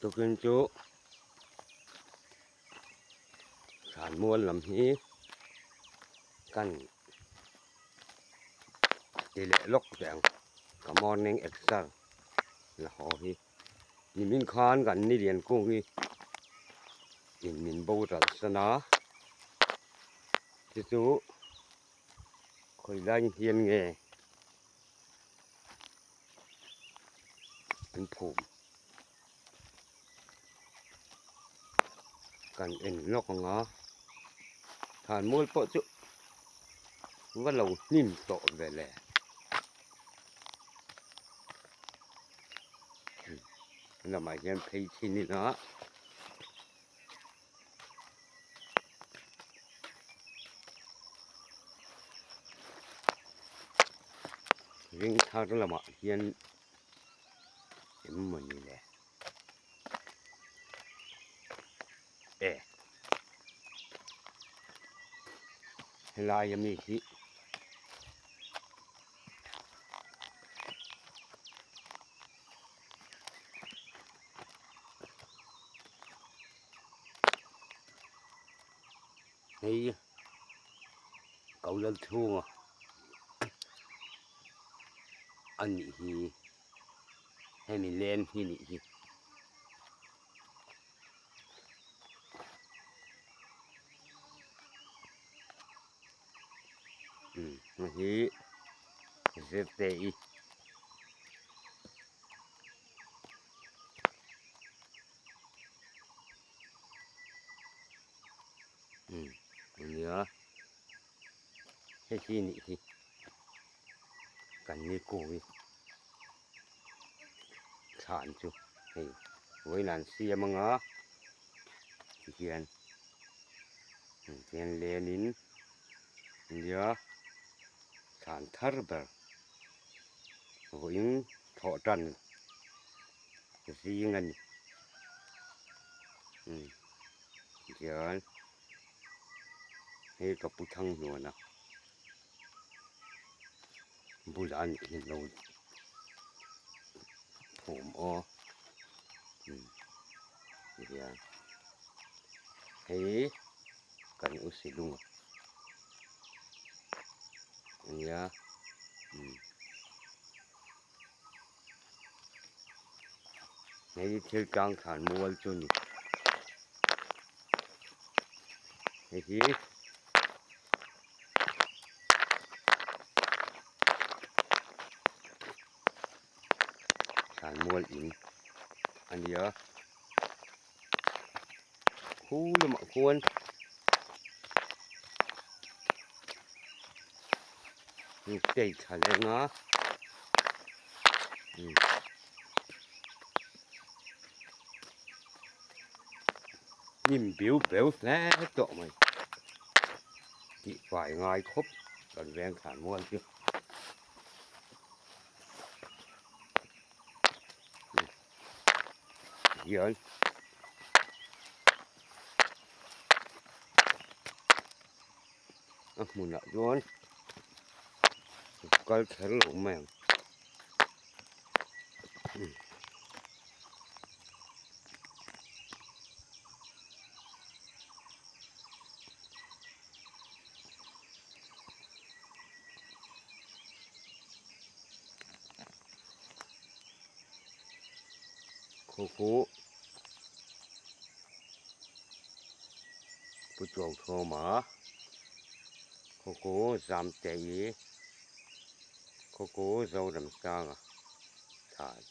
Tukin chu thlanmual lam hi kan ti leh lawk teh ang ka morning exer la haw hi nimin khan kan ni lian kung hi in min boral san a chu chu khawi lai hian nge an phum kan en lawk ang a thlanmual pawh chu va lo hnim tawh ve le lamah hian phei chhin ila. Ring thar lamah hian eng mawni le e helai ami hi Hei ko lal chhunga a nih hi hemi len hi nih hi. Umm hei hi zirte-i. Umm ania hei hi nih hi kan ni kui thlan chu hei vawiin an siam anga tihian tihian lenin nia thlan thar ber vawiin thawh tan zing a ni umm tichuan hei ka pu thang hnuana bulah a nih hi lo phum aw umm tihian hei kan u silunga ania umm. Hei thil tlang thlan mual chu a ni. Hei hi thlan mual in a ni a khu lamah khuan stage a leng a hnim biu beu hle tawh mai tih fai ngai khawp kan veng thlan mual chu. Hian a hmunah chuan kal kher lo mai ang. Khaw khaw pu chuang thawm a khaw khaw zam te i khaw khaw zoram sanga thlan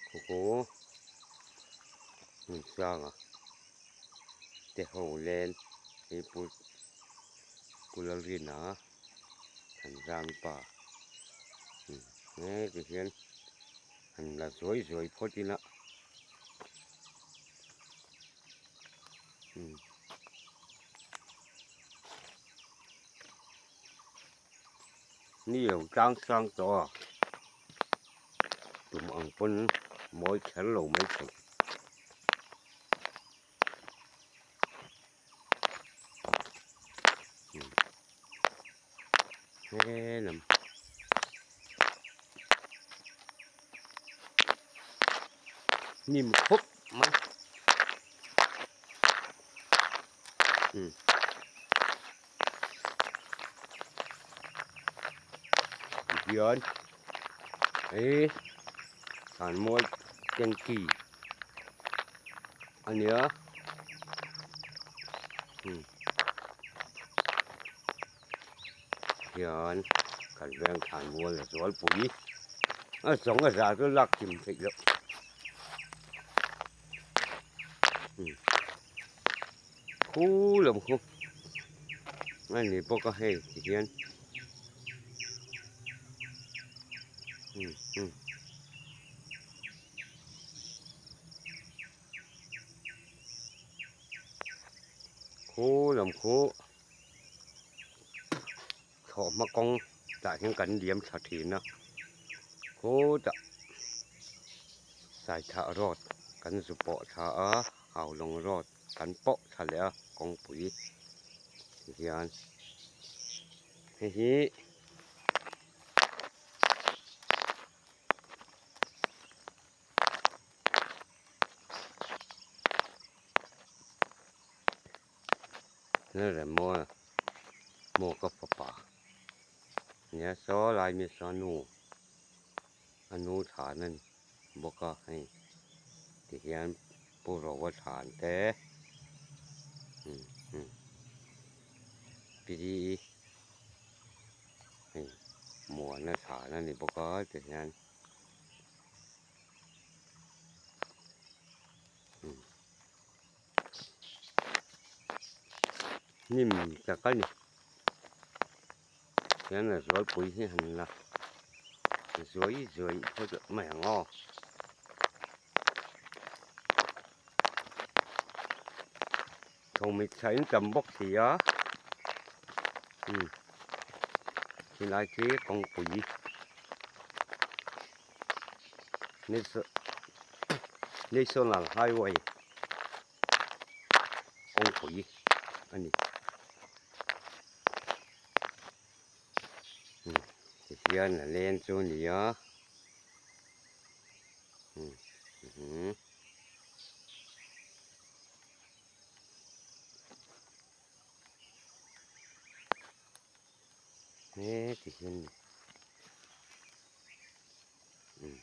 khaw khaw hmun sanga te ho len hei pu pu lalrina an zam pa he ti hian han la zuai zuai phawt ila ni lo tlang sang tawh a tum ang pawn mawi kher lo mai thei. He lam Hnim khawp mai. Umm. Tihian hei thlanmual tanky a nia. Umm. Hian kan veng thlanmual a zualpui a zawng a za chu lak kim theih loh. Khu lam khu a ni bawk a hei ti hian Khu lam khu thlawhhma kawng tah hian kan liam thla thin a khutah Saithah road kan zu pawh thla a Haulawng road kan pawh thla leh a kawngpui ti hian hei hi. Lalremmaw maw ka fapa nia saw lai mi saw nu a nu thlan a ni bawk a hei tihian pu Roa thlan te pi hei muana thlan a ni bawk a tihian. Hnim tak a ni hian a zualpui hi han la zuai zuai phawt mai ang aw. Thawmit tha in tam bawk si a helai khi kawngpui National Highway kawngpui a ni tihian a leng chu a ni a. He ti hian ni. Umm.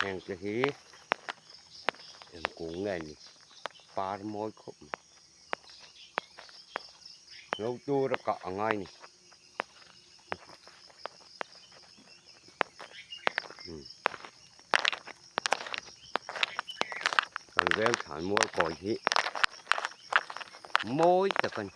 Heng te hi eng kung nge ni par mawi khawp mai lo tur a kah a ngai ni. Kan veng thlan mual kawi hi mawi tak a ni.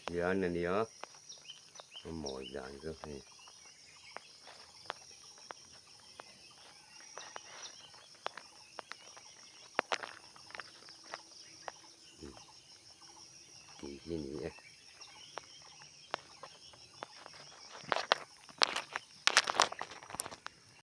Tihian a nia a mawi dan chu hei.